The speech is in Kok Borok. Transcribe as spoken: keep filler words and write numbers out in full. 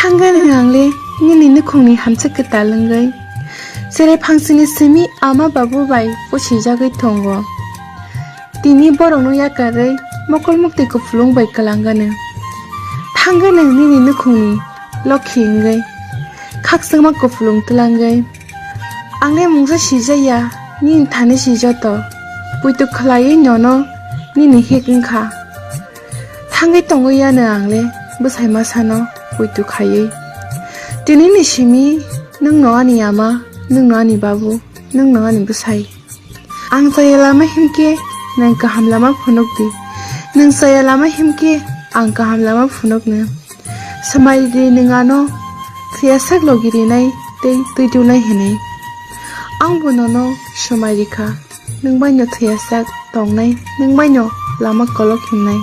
Thangani ang le nini nukhungni hamsa kwtal wngwi, cherai phangsini simi ama babu bai pusijagwi tongo. Tini borokno yakarwi mokol muktwi kupulung bai kwlangano. Thangano nini nukhungni lokhi wngwi, khakchangma kupulung twlangwi. Ang le mungsa sijaya, nini thani si joto. Puitu khlaiwi nono nini hik wngkha. Thangwi tongwi yano ang le bwsai masano puitu khaiwi. Tinini simi nwngno ani ama, nwngno ani babu, nwngno ani bwsai. Ang chaya lama himkhe nwng kaham lama phunukdi. Nwng chaya lama himkhe ang kaham lama phunukno. Swmai ridi nwng ano thwiyasak logi rinai tei twi tunai hinwi. Ang bo nono swmai rikha, nwng baino thwiyasak tongnai, nwng baino lama kolok himnai.